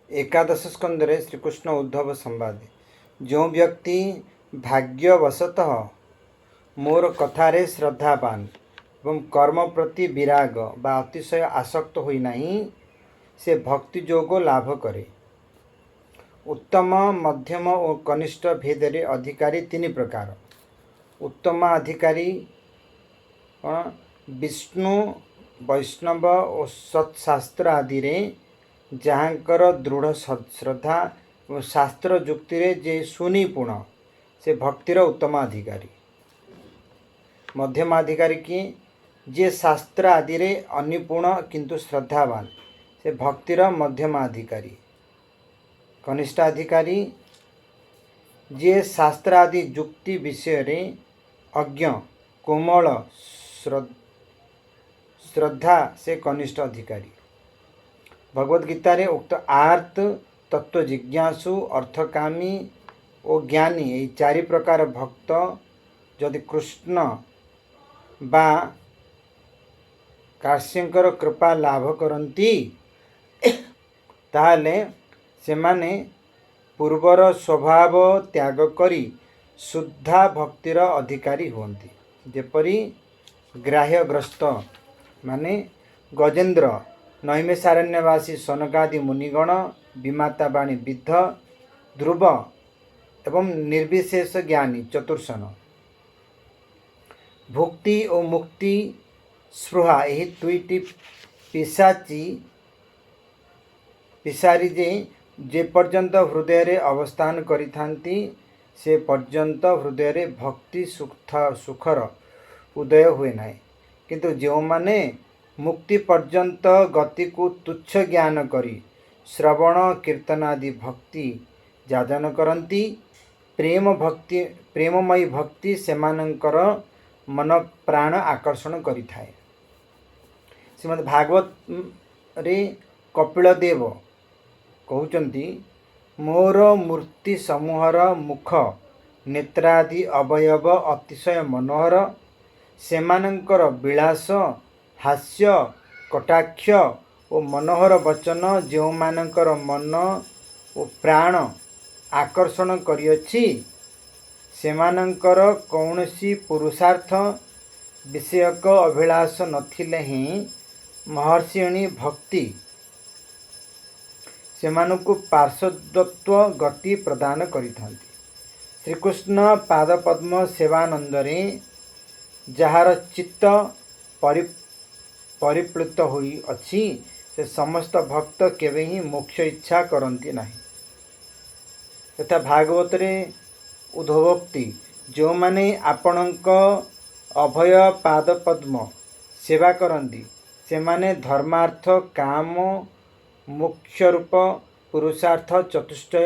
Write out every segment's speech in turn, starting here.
ଏକାଦଶ ସ୍କନ୍ଧରେ ଶ୍ରୀକୃଷ୍ଣ ଉଦ୍ଧବ ସମ୍ବାଦ। ଯେଉଁ ବ୍ୟକ୍ତି ଭାଗ୍ୟବଶତଃ ମୋର କଥାରେ ଶ୍ରଦ୍ଧାବାନ ଏବଂ କର୍ମ ପ୍ରତି ବିରାଗ ବା ଅତିଶୟ ଆସକ୍ତ ହୋଇନାହିଁ, ସେ ଭକ୍ତି ଯୋଗ ଲାଭ କରେ। ଉତ୍ତମ, ମଧ୍ୟମ ଓ କନିଷ୍ଠ ଭେଦରେ ଅଧିକାରୀ ତିନି ପ୍ରକାର। ଉତ୍ତମ ଅଧିକାରୀ କ'ଣ? ବିଷ୍ଣୁ, ବୈଷ୍ଣବ ଓ ସତ୍ଶାସ୍ତ୍ର ଆଦିରେ ଯାହାଙ୍କର ଦୃଢ଼ ଶ୍ରଦ୍ଧା ଏବଂ ଶାସ୍ତ୍ର ଯୁକ୍ତିରେ ଯେ ସୁନିପୁଣ, ସେ ଭକ୍ତିର ଉତ୍ତମ ଅଧିକାରୀ। ମଧ୍ୟମାଧିକାରୀ କିଏ? ଯିଏ ଶାସ୍ତ୍ର ଆଦିରେ ଅନିପୁଣ କିନ୍ତୁ ଶ୍ରଦ୍ଧାବାନ, ସେ ଭକ୍ତିର ମଧ୍ୟମାଧିକାରୀ। କନିଷ୍ଠାଧିକାରୀ ଯିଏ ଶାସ୍ତ୍ର ଆଦି ଯୁକ୍ତି ବିଷୟରେ ଅଜ୍ଞ, କୋମଳ ଶ୍ରଦ୍ଧା, ସେ କନିଷ୍ଠ ଅଧିକାରୀ। ଭଗବତ ଗୀତାରେ ଉକ୍ତ ଆର୍ତ୍ତ, ତତ୍ତ୍ୱ ଜିଜ୍ଞାସୁ, ଅର୍ଥକାମୀ ଓ ଜ୍ଞାନୀ, ଏହି ଚାରି ପ୍ରକାର ଭକ୍ତ ଯଦି କୃଷ୍ଣ ବା କାର୍ଷ୍ଣେୟଙ୍କର କୃପା ଲାଭ କରନ୍ତି, ତାହେଲେ ସେମାନେ ପୂର୍ବର ସ୍ୱଭାବ ତ୍ୟାଗ କରି ଶୁଦ୍ଧା ଭକ୍ତିର ଅଧିକାରୀ ହୁଅନ୍ତି, ଯେପରି ଗ୍ରାହ୍ୟଗ୍ରସ୍ତ ମାନେ ଗଜେନ୍ଦ୍ର, ନୈମିଷାରଣ୍ୟବାସୀ ସନକାଦି ମୁନିଗଣ, ବିମାତା ବାଣୀ ବିଦ୍ଧ ଧ୍ରୁବ ଏବଂ ନିର୍ବିଶେଷ ଜ୍ଞାନୀ ଚତୁର୍ସନ। ଭୁକ୍ତି ଓ ମୁକ୍ତି ସ୍ପୃହା ଏହି ଦୁଇଟି ପିଶାଚୀ ପିଶାରୀ ଯେ ପର୍ଯ୍ୟନ୍ତ ହୃଦୟରେ ଅବସ୍ଥାନ କରିଥାନ୍ତି, ସେ ପର୍ଯ୍ୟନ୍ତ ହୃଦୟରେ ଭକ୍ତି ସୁଖର ଉଦୟ ହୁଏ ନାହିଁ। କିନ୍ତୁ ଯେଉଁମାନେ ମୁକ୍ତି ପର୍ଯ୍ୟନ୍ତ ଗତିକୁ ତୁଚ୍ଛ ଜ୍ଞାନ କରି ଶ୍ରବଣ କୀର୍ତ୍ତନ ଆଦି ଭକ୍ତି ଯାଜନ କରନ୍ତି, ପ୍ରେମ ଭକ୍ତି, ପ୍ରେମମୟୀ ଭକ୍ତି ସେମାନଙ୍କର ମନ ପ୍ରାଣ ଆକର୍ଷଣ କରିଥାଏ। ଶ୍ରୀମଦ୍ ଭାଗବତରେ କପିଳ ଦେବ କହୁଛନ୍ତି, ମୋର ମୂର୍ତ୍ତି ସମୂହର ମୁଖ, ନେତ୍ରାଦି ଅବୟବ ଅତିଶୟ ମନୋହର। ସେମାନଙ୍କର ବିଳାସ, ହାସ୍ୟ, କଟାକ୍ଷ ଓ ମନୋହର ବଚନ ଯେଉଁମାନଙ୍କର ମନ ଓ ପ୍ରାଣ ଆକର୍ଷଣ କରିଅଛି, ସେମାନଙ୍କର କୌଣସି ପୁରୁଷାର୍ଥ ବିଷୟକ ଅଭିଳାଷ ନଥିଲେ ହିଁ ମହର୍ଷିଣୀ ଭକ୍ତି ସେମାନଙ୍କୁ ପାର୍ଶ୍ୱଦତ୍ୱ ଗତି ପ୍ରଦାନ କରିଥାନ୍ତି। ଶ୍ରୀକୃଷ୍ଣ ପାଦପଦ୍ମ ସେବାନନ୍ଦରେ ଯାହାର ଚିତ୍ତ ପରିପ୍ଲୁତ ହୋଇଅଛି, ସେ ସମସ୍ତ ଭକ୍ତ କେବେ ହିଁ ମୋକ୍ଷ ଇଚ୍ଛା କରନ୍ତି ନାହିଁ। ତଥା ଭାଗବତରେ ଉଦ୍ଧବୋକ୍ତି, ଯେଉଁମାନେ ଆପଣଙ୍କ ଅଭୟ ପାଦପଦ୍ମ ସେବା କରନ୍ତି, ସେମାନେ ଧର୍ମାର୍ଥ କାମ ମୋକ୍ଷ ରୂପ ପୁରୁଷାର୍ଥ ଚତୁଷ୍ଟୟ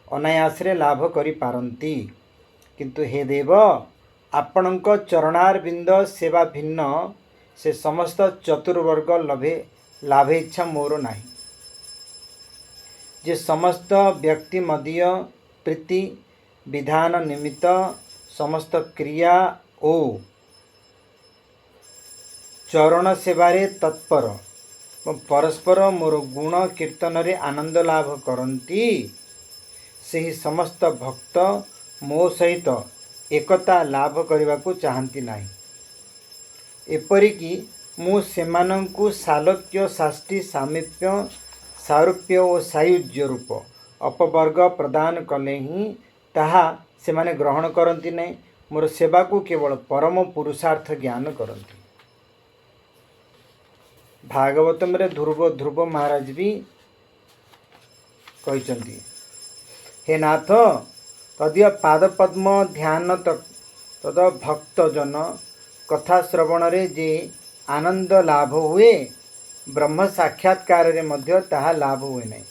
ଅନାୟାସରେ ଲାଭ କରିପାରନ୍ତି। କିନ୍ତୁ ହେ ଦେବ, ଆପଣଙ୍କ ଚରଣାରବିନ୍ଦ ସେବା ଭିନ୍ନ ସେ ସମସ୍ତ ଚତୁର୍ବର୍ଗ ଲାଭେ ଇଚ୍ଛା ମୋର ନାହିଁ। ଯେ ସମସ୍ତ ବ୍ୟକ୍ତି ମଦୀୟ ପ୍ରୀତି ବିଧାନ ନିମିତ୍ତ ସମସ୍ତ କ୍ରିୟା ଓ ଚରଣ ସେବାରେ ତତ୍ପର ଏବଂ ପରସ୍ପର ମୋର ଗୁଣ କୀର୍ତ୍ତନରେ ଆନନ୍ଦ ଲାଭ କରନ୍ତି, ସେହି ସମସ୍ତ ଭକ୍ତ ମୋ ସହିତ ଏକତା ଲାଭ କରିବାକୁ ଚାହାନ୍ତି ନାହିଁ। ଏପରିକି ମୁଁ ସେମାନଙ୍କୁ ସାଲୋକ୍ୟ, ସାଷ୍ଟି, ସାମୀପ୍ୟ, ସାରୂପ୍ୟ ଓ ସାୟୁଜ୍ୟ ରୂପ ଅପବର୍ଗ ପ୍ରଦାନ କଲେ ହିଁ ତାହା ସେମାନେ ଗ୍ରହଣ କରନ୍ତି ନାହିଁ। ମୋର ସେବାକୁ କେବଳ ପରମ ପୁରୁଷାର୍ଥ ଜ୍ଞାନ କରନ୍ତି। ଭାଗବତମରେ ଧ୍ରୁବ ମହାରାଜ ବି କହିଛନ୍ତି, ହେ ନାଥ, ତଦୀୟ ପାଦପଦ୍ମ ଧ୍ୟାନ ତଦ ଭକ୍ତଜନ କଥା ଶ୍ରବଣରେ ଯେ ଆନନ୍ଦ ଲାଭ ହୁଏ, ବ୍ରହ୍ମ ସାକ୍ଷାତକାରରେ ମଧ୍ୟ ତାହା ଲାଭ ହୁଏ ନାହିଁ।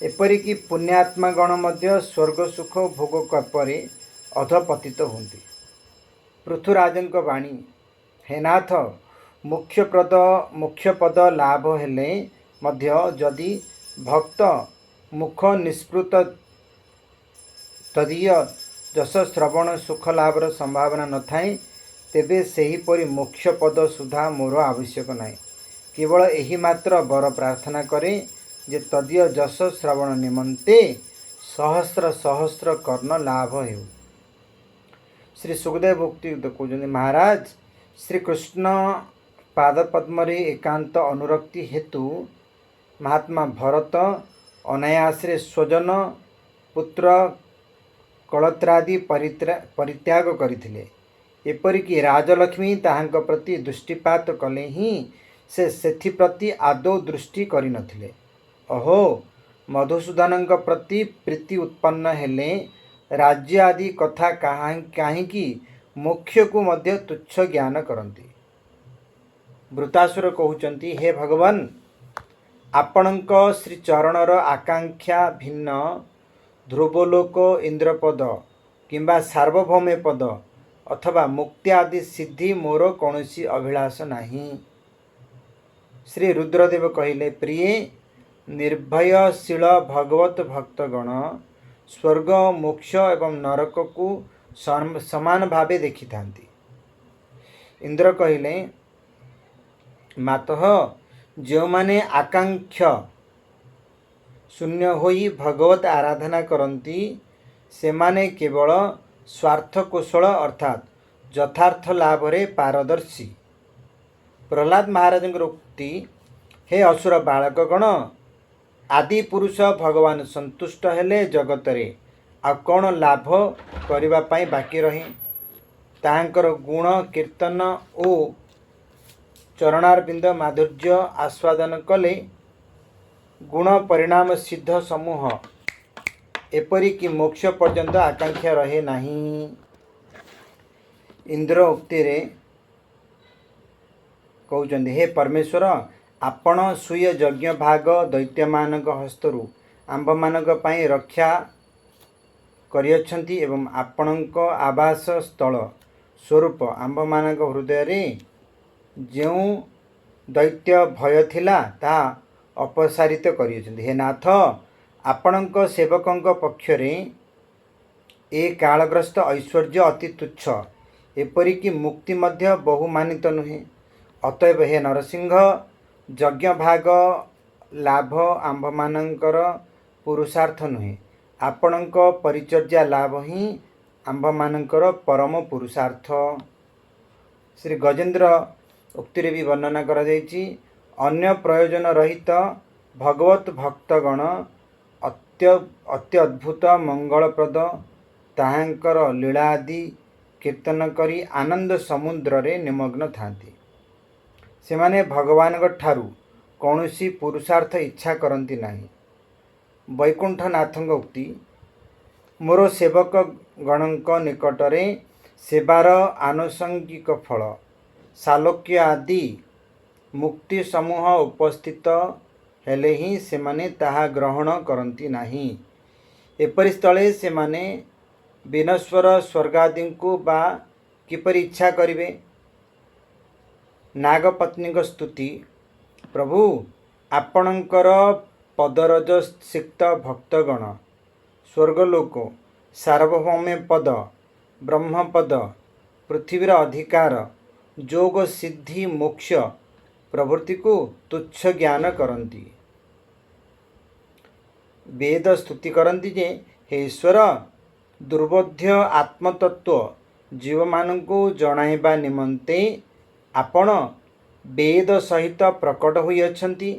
ଏପରିକି ପୁଣ୍ୟାତ୍ମାଗଣ ମଧ୍ୟ ସ୍ୱର୍ଗ ସୁଖ ଭୋଗ ପରେ ଅଧପତିତ ହୁଅନ୍ତି। ପୃଥୁରାଜଙ୍କ ବାଣୀ, ହେ ନାଥ, ମୋକ୍ଷପଦ ଲାଭ ହେଲେ ମଧ୍ୟ ଯଦି ଭକ୍ତ ମୁଖ ନିଃସୃତ ତଦୀୟ ଯଶ ଶ୍ରବଣ ସୁଖ ଲାଭର ସମ୍ଭାବନା ନଥାଏ, ତେବେ ସେହିପରି ମୋକ୍ଷ ପଦ ସୁଦ୍ଧା ମୋର ଆବଶ୍ୟକ ନାହିଁ। କେବଳ ଏହି ମାତ୍ର ବର ପ୍ରାର୍ଥନା କରେ ଯେ ତଦୀୟ ଯଶ ଶ୍ରବଣ ନିମନ୍ତେ ସହସ୍ର ସହସ୍ର କର୍ଣ୍ଣ ଲାଭ ହେଉ। ଶ୍ରୀ ଶୁକଦେବ ଉକ୍ତି କହୁଛନ୍ତି, ମହାରାଜ, ଶ୍ରୀକୃଷ୍ଣ ପାଦପଦ୍ମରେ ଏକାନ୍ତ ଅନୁରକ୍ତି ହେତୁ ମହାତ୍ମା ଭରତ ଅନାୟାସରେ ସ୍ୱଜନ, ପୁତ୍ର, କଳତ୍ରାଦି ପରିତ୍ୟାଗ କରିଥିଲେ। ଏପରିକି ରାଜଲକ୍ଷ୍ମୀ ତାହାଙ୍କ ପ୍ରତି ଦୃଷ୍ଟିପାତ କଲେ ହିଁ ସେ ସେଥିପ୍ରତି ଆଦୌ ଦୃଷ୍ଟି କରିନଥିଲେ। ଅହୋ, ମଧୁସୂଦନଙ୍କ ପ୍ରତି ପ୍ରୀତି ଉତ୍ପନ୍ନ ହେଲେ ରାଜ୍ୟ ଆଦି କଥା କାହିଁକି, ମୋକ୍ଷକୁ ମଧ୍ୟ ତୁଚ୍ଛ ଜ୍ଞାନ କରନ୍ତି। ବୃତ୍ତାସୁର କହୁଛନ୍ତି, ହେ ଭଗବାନ, ଆପଣଙ୍କ ଶ୍ରୀଚରଣର ଆକାଂକ୍ଷା ଭିନ୍ନ ଧ୍ରୁବଲୋକ, ଇନ୍ଦ୍ରପଦ କିମ୍ବା ସାର୍ବଭୌମ୍ୟ ପଦ ଅଥବା ମୁକ୍ତି ଆଦି ସିଦ୍ଧି ମୋର କୌଣସି ଅଭିଳାଷ ନାହିଁ। ଶ୍ରୀ ରୁଦ୍ରଦେବ କହିଲେ, ପ୍ରିୟେ, ନିର୍ଭୟଶୀଳ ଭଗବତ ଭକ୍ତଗଣ ସ୍ୱର୍ଗ, ମୋକ୍ଷ ଏବଂ ନରକକୁ ସମାନ ଭାବେ ଦେଖିଥାନ୍ତି। ଇନ୍ଦ୍ର କହିଲେ, ମାତଃ, ଯେଉଁମାନେ ଆକାଂକ୍ଷା ଶୂନ୍ୟ ହୋଇ ଭଗବତ ଆରାଧନା କରନ୍ତି, ସେମାନେ କେବଳ ସ୍ୱାର୍ଥ କୌଶଳ ଅର୍ଥାତ୍ ଯଥାର୍ଥ ଲାଭରେ ପାରଦର୍ଶୀ। ପ୍ରହ୍ଲାଦ ମହାରାଜଙ୍କର ଉକ୍ତି, ହେ ଅସୁର ବାଳକଗଣ, ଆଦି ପୁରୁଷ ଭଗବାନ ସନ୍ତୁଷ୍ଟ ହେଲେ ଜଗତରେ ଆଉ କ'ଣ ଲାଭ କରିବା ପାଇଁ ବାକି ରହେ? ତାହାଙ୍କର ଗୁଣ କୀର୍ତ୍ତନ ଓ ଚରଣାରବିନ୍ଦ ମାଧୁର୍ଯ୍ୟ ଆସ୍ୱାଦନ କଲେ ଗୁଣ ପରିଣାମ ସିଦ୍ଧ ସମୂହ, ଏପରିକି ମୋକ୍ଷ ପର୍ଯ୍ୟନ୍ତ ଆକାଂକ୍ଷା ରହେ ନାହିଁ। ଇନ୍ଦ୍ର ଉକ୍ତିରେ କହୁଛନ୍ତି, ହେ ପରମେଶ୍ୱର, ଆପଣ ସ୍ୱୀୟ ଯଜ୍ଞ ଭାଗ ଦୈତ୍ୟମାନଙ୍କ ହସ୍ତରୁ ଆମ୍ଭମାନଙ୍କ ପାଇଁ ରକ୍ଷା କରିଅଛନ୍ତି ଏବଂ ଆପଣଙ୍କ ଆବାସ ସ୍ଥଳ ସ୍ୱରୂପ ଆମ୍ଭମାନଙ୍କ ହୃଦୟରେ ଯେଉଁ ଦୈତ୍ୟ ଭୟ ଥିଲା, ତାହା ଅପସାରିତ କରିଅଛନ୍ତି। ହେ ନାଥ, ଆପଣଙ୍କ ସେବକଙ୍କ ପକ୍ଷରେ ଏ କାଳଗ୍ରସ୍ତ ଐଶ୍ୱର୍ଯ୍ୟ ଅତି ତୁଚ୍ଛ, ଏପରିକି ମୁକ୍ତି ମଧ୍ୟ ବହୁମାନିତ ନୁହେଁ। ଅତଏବ ହେ ନରସିଂହ, ଯଜ୍ଞ ଭାଗ ଲାଭ ଆମ୍ଭମାନଙ୍କର ପୁରୁଷାର୍ଥ ନୁହେଁ, ଆପଣଙ୍କ ପରିଚର୍ଯ୍ୟା ଲାଭ ହିଁ ଆମ୍ଭମାନଙ୍କର ପରମ ପୁରୁଷାର୍ଥ। ଶ୍ରୀ ଗଜେନ୍ଦ୍ର ଉକ୍ତିରେ ବି ବର୍ଣ୍ଣନା କରାଯାଇଛି, ଅନ୍ୟ ପ୍ରୟୋଜନ ରହିତ ଭଗବତ ଭକ୍ତଗଣ ଅତ୍ୟଦ୍ଭୁତ ମଙ୍ଗଳପ୍ରଦ ତାହାଙ୍କର ଲୀଳା ଆଦି କୀର୍ତ୍ତନ କରି ଆନନ୍ଦ ସମୁଦ୍ରରେ ନିମଗ୍ନ ଥାନ୍ତି। ସେମାନେ ଭଗବାନଙ୍କ ଠାରୁ କୌଣସି ପୁରୁଷାର୍ଥ ଇଚ୍ଛା କରନ୍ତି ନାହିଁ। ବୈକୁଣ୍ଠନାଥଙ୍କ ଉକ୍ତି, ମୋର ସେବକ ଗଣଙ୍କ ନିକଟରେ ସେବାର ଆନୁଷଙ୍ଗିକ ଫଳ ସାଲୋକ୍ୟ ଆଦି ମୁକ୍ତି ସମୂହ ଉପସ୍ଥିତ ହେଲେ ହିଁ ସେମାନେ ତାହା ଗ୍ରହଣ କରନ୍ତି ନାହିଁ। ଏପରି ସ୍ଥଳେ ସେମାନେ ବିନଶ୍ୱର ସ୍ୱର୍ଗାଦିଙ୍କୁ ବା କିପରି ଇଚ୍ଛା କରିବେ? ନାଗପତ୍ନୀଙ୍କ ସ୍ତୁତି, ପ୍ରଭୁ, ଆପଣଙ୍କର ପଦରଜ ସିକ୍ତ ଭକ୍ତଗଣ ସ୍ୱର୍ଗଲୋକ, ସାର୍ବଭୌମ୍ୟ ପଦ, ବ୍ରହ୍ମପଦ, ପୃଥିବୀର ଅଧିକାର, ଯୋଗ ସିଦ୍ଧି, ମୋକ୍ଷ ପ୍ରଭୃତିକୁ ତୁଚ୍ଛ ଜ୍ଞାନ କରନ୍ତି। ବେଦ ସ୍ତୁତି କରନ୍ତି ଯେ ହେ ଈଶ୍ୱର, ଦୁର୍ବୋଧ୍ୟ ଆତ୍ମତତ୍ତ୍ୱ ଜୀବମାନଙ୍କୁ ଜଣାଇବା ନିମନ୍ତେ ଆପଣ ବେଦ ସହିତ ପ୍ରକଟ ହୋଇଅଛନ୍ତି।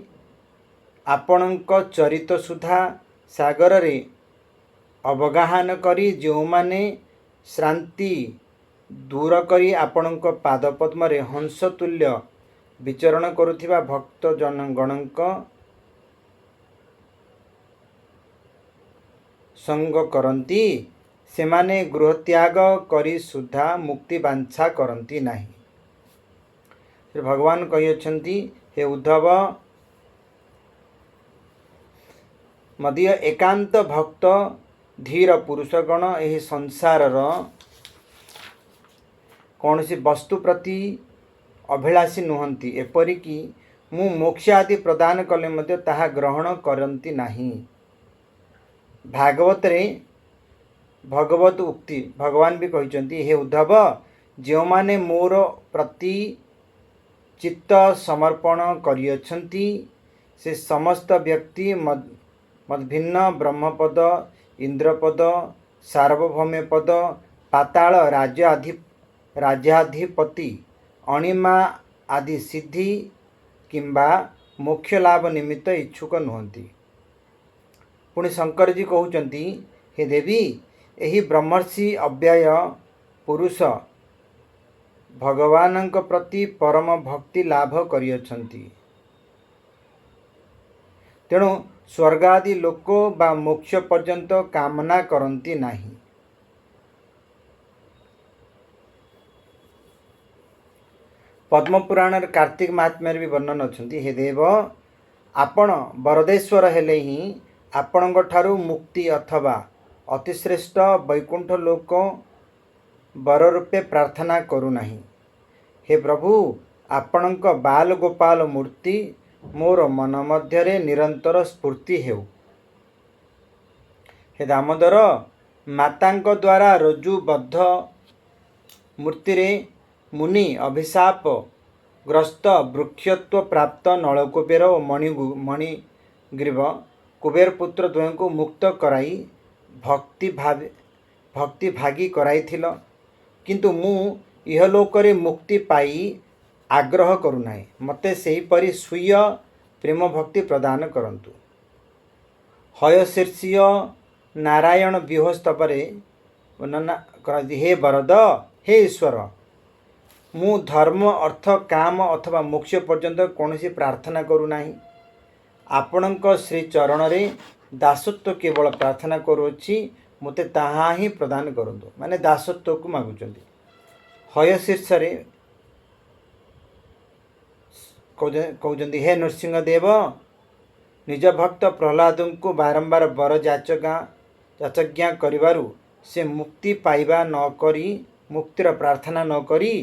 ଆପଣଙ୍କ ଚରିତ ସୁଧା ସାଗରରେ ଅବଗାହନ କରି ଯେଉଁମାନେ ଶ୍ରାନ୍ତି ଦୂର କରି ଆପଣଙ୍କ ପାଦପଦ୍ମରେ ହଂସ ତୁଲ୍ୟ ବିଚରଣ କରୁଥିବା ଭକ୍ତ ଗଣଙ୍କ ସଙ୍ଗ କରନ୍ତି, ସେମାନେ ଗୃହତ୍ୟାଗ କରି ସୁଦ୍ଧା ମୁକ୍ତି ବାଞ୍ଛା କରନ୍ତି ନାହିଁ। ଶ୍ରୀ ଭଗବାନ କହିଅଛନ୍ତି, ହେ ଉଦ୍ଧବ, ମଦୀୟ ଏକାନ୍ତ ଭକ୍ତ ଧୀର ପୁରୁଷଗଣ ଏହି ସଂସାରର କୌଣସି ବସ୍ତୁ ପ୍ରତି ଅଭିଳାଷୀ ନୁହନ୍ତି। ଏପରିକି ମୁଁ ମୋକ୍ଷ ଆଦି ପ୍ରଦାନ କଲେ ମଧ୍ୟ ତାହା ଗ୍ରହଣ କରନ୍ତି ନାହିଁ। ଭାଗବତରେ ଭଗବତ ଉକ୍ତି, ଭଗବାନ ବି କହିଛନ୍ତି, ହେ ଉଦ୍ଧବ, ଯେଉଁମାନେ ମୋର ପ୍ରତି ଚିତ୍ତ ସମର୍ପଣ କରିଅଛନ୍ତି, ସେ ସମସ୍ତ ବ୍ୟକ୍ତି ମଦ୍ଭିନ୍ନ ବ୍ରହ୍ମପଦ, ଇନ୍ଦ୍ରପଦ, ସାର୍ବଭୌମ୍ୟ ପଦ, ପାତାଳ ରାଜ୍ୟାଧିପତି, ଅଣିମା ଆଦି ସିଦ୍ଧି କିମ୍ବା ମୋକ୍ଷ ଲାଭ ନିମିତ୍ତ ଇଚ୍ଛୁକ ନୁହନ୍ତି। ପୁଣି ଶଙ୍କରଜୀ କହୁଛନ୍ତି, ହେ ଦେବୀ, ଏହି ବ୍ରହ୍ମର୍ଷି ଅବ୍ୟୟ ପୁରୁଷ ଭଗବାନଙ୍କ ପ୍ରତି ପରମ ଭକ୍ତି ଲାଭ କରିଅଛନ୍ତି। ତେଣୁ ସ୍ୱର୍ଗାଦି ଲୋକ ବା ମୋକ୍ଷ ପର୍ଯ୍ୟନ୍ତ କାମନା କରନ୍ତି ନାହିଁ। ପଦ୍ମପୁରାଣର କାର୍ତ୍ତିକ ମାହାତ୍ମ୍ୟରେ ବି ବର୍ଣ୍ଣନ ଅଛନ୍ତି। ହେ ଦେବ, ଆପଣ ବରଦେଶ୍ୱର ହେଲେ ହିଁ ଆପଣଙ୍କ ଠାରୁ ମୁକ୍ତି ଅଥବା ଅତିଶ୍ରେଷ୍ଠ ବୈକୁଣ୍ଠ ଲୋକ ବର ରୂପେ ପ୍ରାର୍ଥନା କରୁନାହିଁ। ହେ ପ୍ରଭୁ, ଆପଣଙ୍କ ବାଲ ଗୋପାଳ ମୂର୍ତ୍ତି ମୋର ମନ ମଧ୍ୟରେ ନିରନ୍ତର ସ୍ଫୂର୍ତ୍ତି ହେଉ। ହେ ଦାମୋଦର, ମାତାଙ୍କ ଦ୍ୱାରା ରଜ୍ଜୁବଦ୍ଧ ମୂର୍ତ୍ତିରେ ମୁନି ଅଭିଶାପ ଗ୍ରସ୍ତ ବୃକ୍ଷତ୍ୱ ପ୍ରାପ୍ତ ନଳକୁବେର ଓ ମଣିଗ୍ରୀବ କୁବେର ପୁତ୍ର ଦ୍ୱୟଙ୍କୁ ମୁକ୍ତ କରାଇ ଭକ୍ତି ଭାଗୀ କରାଇଥିଲ। କିନ୍ତୁ ମୁଁ ଇହଲୋକରେ ମୁକ୍ତି ପାଇ ଆଗ୍ରହ କରୁନାହିଁ। ମୋତେ ସେହିପରି ସ୍ୱୀୟ ପ୍ରେମ ଭକ୍ତି ପ୍ରଦାନ କରନ୍ତୁ। ହୟଶୀର୍ଷୀୟ ନାରାୟଣ ବ୍ୟୂହ ସ୍ତବରେ ବର୍ଣ୍ଣନା କରାଯାଇଛି। ହେ ବରଦ, ହେ ଈଶ୍ୱର, ମୁଁ ଧର୍ମ, ଅର୍ଥ, କାମ ଅଥବା ମୋକ୍ଷ ପର୍ଯ୍ୟନ୍ତ କୌଣସି ପ୍ରାର୍ଥନା କରୁନାହିଁ। ଆପଣଙ୍କ ଶ୍ରୀ ଚରଣରେ ଦାସତ୍ୱ କେବଳ ପ୍ରାର୍ଥନା କରୁଅଛି। ମୋତେ ତାହା ହିଁ ପ୍ରଦାନ କରନ୍ତୁ। ମାନେ ଦାସତ୍ୱକୁ ମାଗୁଛନ୍ତି। ହୟ ଶୀର୍ଷରେ କହୁଛନ୍ତି, ହେ ନୃସିଂହ ଦେବ, ନିଜ ଭକ୍ତ ପ୍ରହ୍ଲାଦଙ୍କୁ ବାରମ୍ବାର ବର ଯାଚଜ୍ଞା କରିବାରୁ ସେ ମୁକ୍ତି ପାଇବା ନ କରି, ମୁକ୍ତିର ପ୍ରାର୍ଥନା ନ କରି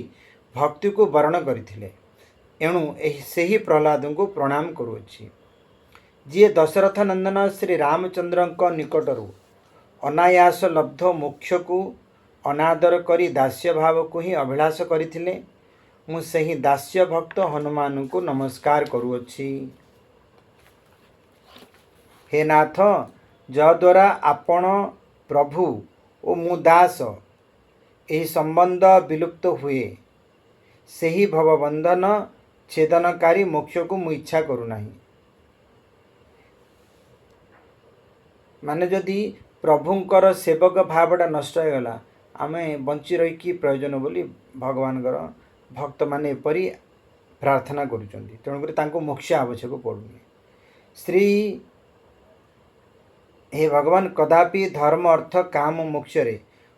ଭକ୍ତିକୁ ବରଣ କରିଥିଲେ। ଏଣୁ ସେହି ପ୍ରହ୍ଲାଦଙ୍କୁ ପ୍ରଣାମ କରୁଅଛି, ଯିଏ ଦଶରଥ ନନ୍ଦନ ଶ୍ରୀ ରାମଚନ୍ଦ୍ରଙ୍କ ନିକଟରୁ ଅନାୟାସ ଲବ୍ଧ ମୋକ୍ଷକୁ ଅନାଦର କରି ଦାସ୍ୟ ଭାବକୁ ହିଁ ଅଭିଳାଷ କରିଥିଲେ। ମୁଁ ସେହି ଦାସ୍ୟ ଭକ୍ତ ହନୁମାନଙ୍କୁ ନମସ୍କାର କରୁଅଛି। ହେ ନାଥ, ଯଦ୍ୱାରା ଆପଣ ପ୍ରଭୁ ଓ ମୁଁ ଦାସ, ଏହି ସମ୍ବନ୍ଧ ବିଲୁପ୍ତ ହୁଏ, ସେହି ଭବବନ୍ଧନ ଛେଦନକାରୀ ମୋକ୍ଷକୁ ମୁଁ ଇଚ୍ଛା କରୁନାହିଁ। ମାନେ ଯଦି ପ୍ରଭୁଙ୍କର ସେବକ ଭାବଟା ନଷ୍ଟ ହେଇଗଲା, ଆମେ ବଞ୍ଚି ରହି କି ପ୍ରୟୋଜନ ବୋଲି ଭଗବାନଙ୍କର ଭକ୍ତମାନେ ଏପରି ପ୍ରାର୍ଥନା କରୁଛନ୍ତି। ତେଣୁକରି ତାଙ୍କୁ ମୋକ୍ଷ ଆବଶ୍ୟକ ପଡ଼ୁନି। ଶ୍ରୀ ହେ ଭଗବାନ, କଦାପି ଧର୍ମ, ଅର୍ଥ, କାମ, ମୋକ୍ଷରେ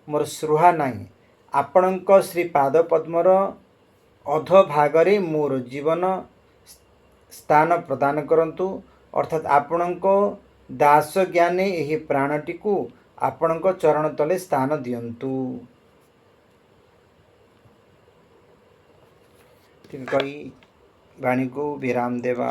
ମୋର ସ୍ପୃହା ନାହିଁ। ଆପଣଙ୍କ ଶ୍ରୀ ପାଦ ପଦ୍ମର ଅଧୋଭାଗରେ ମୋର ଜୀବନ ସ୍ଥାନ ପ୍ରଦାନ କରନ୍ତୁ। ଅର୍ଥାତ୍ ଆପଣଙ୍କ ଦାସ ଜ୍ଞାନେ ଏହି ପ୍ରାଣଟିକୁ ଆପଣଙ୍କ ଚରଣ ତଳେ ସ୍ଥାନ ଦିଅନ୍ତୁ। କହି ବାଣୀକୁ ବିରାମ ଦେବା।